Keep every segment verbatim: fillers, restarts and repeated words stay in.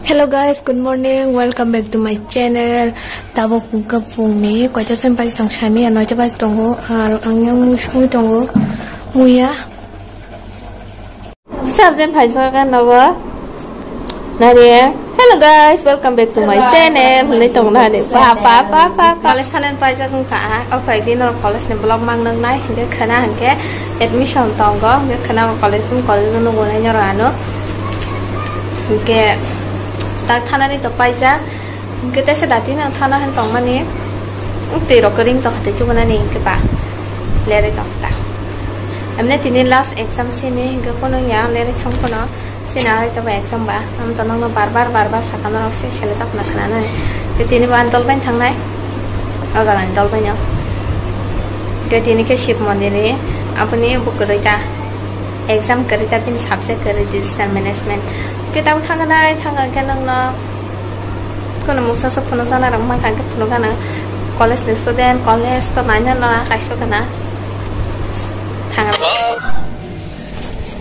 Hello guys, good morning, welcome back to my channel. Tabuk hwnkhe phungni koita chen baji tong sami ya, noita baji tongo, ar ang yang mui songwi tongo, muya. Sabjen phaijak nogo. Nari. Hello guys, welcome back to my channel. Hwnwi tong nari. Pa, pa, pa, pa, pa. College thanani paijak wngkha. O koi din oro college ni vlog mang nang nai. Hwnkhe khana hwnkhe admission tongo. Hwnkhe khana college, college no nugwi nai noro ano. Hwnkhe tak thanani to paijak. Hwnkhe teisa dati no thana hwn tongmani, twi rok ring tongkha tei tubunani hwnkhe ba lerwi tongkha. Emne tini last exam sini hwnkhe phone ya lerwi thang phano sini arai toba exam ba. Am to nokno bar bar bar bar sakha norok se selejak na khna nai. Tei tini bo ani dol bai thangnai. O jaga ni dol bai no. Hwnkhe tini khe Shiv Mondir ni aboni bo kwrwi ta. Exam kwrwi ta bini subject kwrwi digital management. Hwnkhe tabuk thang nai thang khe nokno. Kono mungsa sok phunukjana rok mankha hwnkhe phunukgana college ni student, college to naina no kaisa gana thang.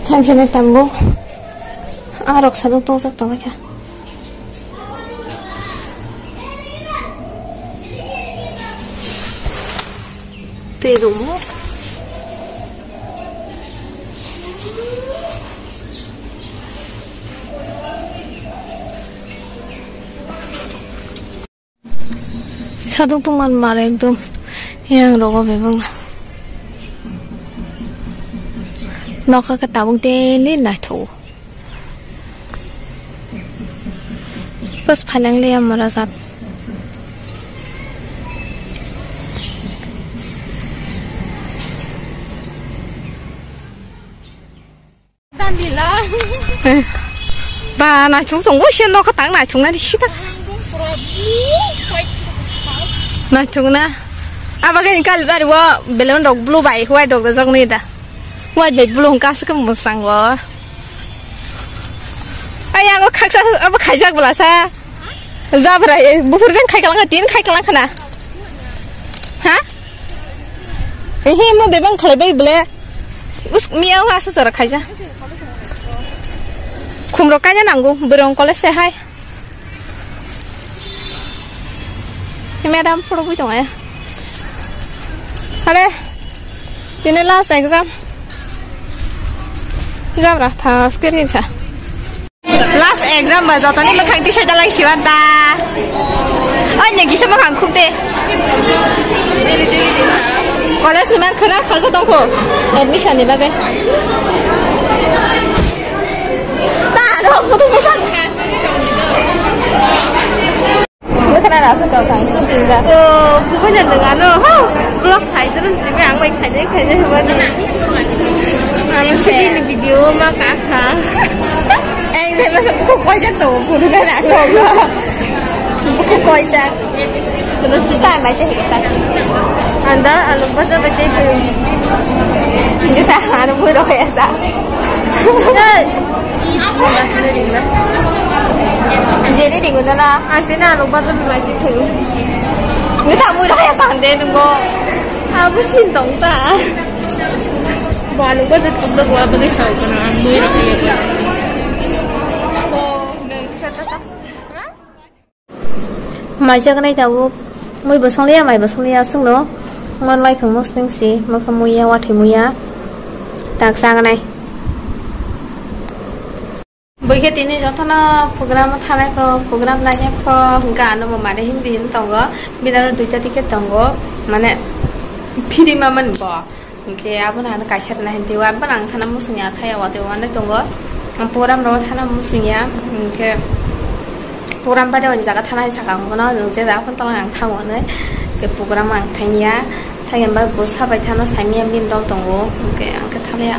Thang sini tambo. Ah, rok sadok tong sak tong kha. Tei rwmo. Sadok tongmani mar ekdom yang rogo bebak. Nokha khe tabuk daily naithogo. Bas phainang le amora jat. Ba naithok tongo se nokha tang naithok nani sita. Naithok na. Aba gani kali bari wo balloon rok blue bai white rok dajak ni da. White bai blue hwnkha aswk khe mwchang o. Ai, ang o khaksa abo khaijak bwlasa. Jabra, eh, buphur jeng khai kalang kha, tin khai kalang khana. Ha? Ehe, mo bebang khalai bai bwle. Us, miya o asa jora khaija. Khumrok kaina nango, bwrong college se hai. Madam phurugwi tongo. Hale, tini last exam. Jabra, tha, screen tha. Last exam ba jotoni mwkhang tisai dalai siwan ta. Oi, ne kisa mwkhang khuk de. College ni man khana khalsa tongkho. Admission ni bagwi. Ta, ano, photo busan. Bwkhana rasa tong thang, shooting da. Oh, bukan yang dengar no. Vlog khai terus juga, ang bai khai khai hai mana. Ang sini video mah kakak. Eh, ini masa buku kau jatuh, buku kan aku. Buku kau jatuh. Terus kita masih kita. Anda anu baca baca itu. Kita anu buruh ya sa. Hey. Jeni ringo na na. Ante na alo baja bi mai si thung. Ni tha mui raya sande nungo. Abo sin tong ta. Bo alo baja thok dok wa bagi sao kana mui raya. Mai jagnai tabuk, mui bo songliya, mai bo songliya, aswkno mon lai phung musling si, mokhe muiya, wathwi muiya, tak chagnai. Bui khe tini jotono program thanai kho, program nainai kho, hwnkhe ano bo mane himdi hin tongo, bini aro duita ticket tongo, mane phiri ma man bo. Hwnkhe abono ano kaisa rwna hinwi twiwi, abono ang thana muchungya, thaya watwi wanwi tongo. Ang program rogo thana muchungya, hwnkhe program bade oni jaga thana hai saka ang bono, je jaga phano tongla ang thango hinwi. Hwnkhe program ang thangya, thangya bai bo sabai thano saimanya bini dol tongo, hwnkhe ang khe thangliya.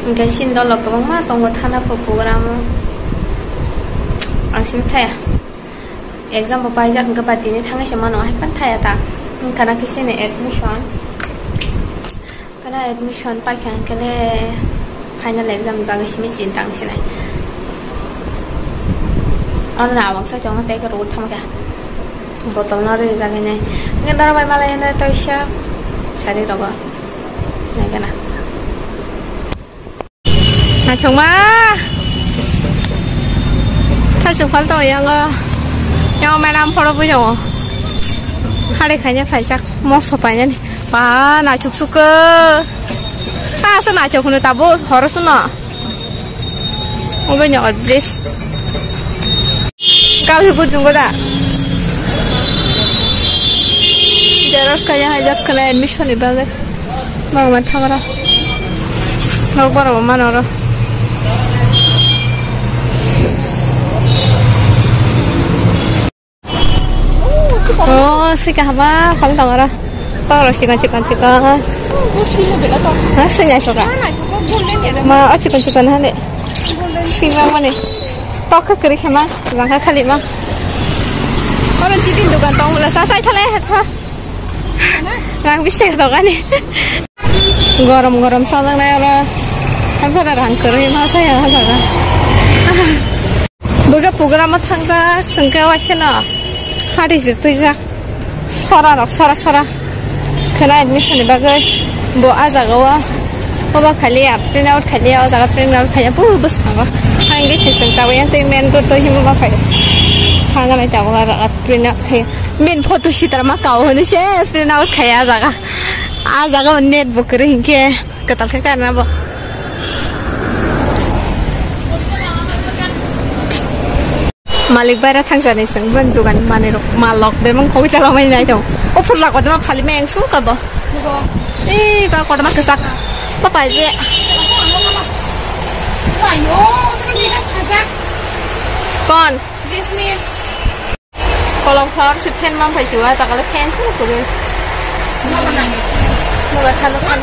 Hwnkhe chini dolo kwbangma tongo thana pho program o. Ang simi thaya. Exam bo paijak hwnkhe ba tini thangwi se mano, hai phano thaya ta. Wngkha na khe chini admission. Kana admission paikha hwnkhe le final exam ni bagwi simi chinta wngsinai. Ono na awang sai tongma pack rw thangma kha. Botol no rijak hinwi. Hwnkhe dara bai malai no toisa sari rogo. Nai kana. Naithokma. Thaichung phal tongo yango. Yango madam phoro bui tongo. Hari khaina phaijak moso painani. Ba naithok sukha. Ta asa naithok hwnwi tabuk horo suno. Obo ni or bridge. Kau hi kuchungo da. Xerox kaya hai jak kala admission ni bagwi. Bang ma thamara. Nok bara ma noro. Oh, sika haba, kol tongora. Toro sikon, sikon, sikon. Ha, sini asoka. Ma, o sikon, sikon hale. Sima mane. Toka kiri khema, jangka khali ma. Kono titin dukan tong bula, sa sai thale ha. Ngang bisir dogani. Gorom gorom sajak nai oro. Haphara rang kwrwi ma saya hajaga. Buga program o thangjak sengke waisano. Hari je twijak. Sora rok sora sora. Khena admission ni bagwi bo a jaga o. Oba khali ya print out khali ya o jaga print out khali ya bu bwskango. Ang ge siseng tawi yang tei main road to himo ma phai. Thangana jaga o jaga print out khali. Min photo sitra ma kao hwnwi se print out khali ya jaga. A jaga o net bo kwrwi hinkhe kwtal khe karna bo. Malik baira thangjani chwng bini dugan manwi rok mal lok bemang khogwi chalok mani nai tong. O phurla kotorma phali meng su ka bo. Ei ba kotorma kwchak. Ba pai je. Kon? Kolom khor se fan mang phai siwa, ta kala fan se kuru. Mama thalo fan.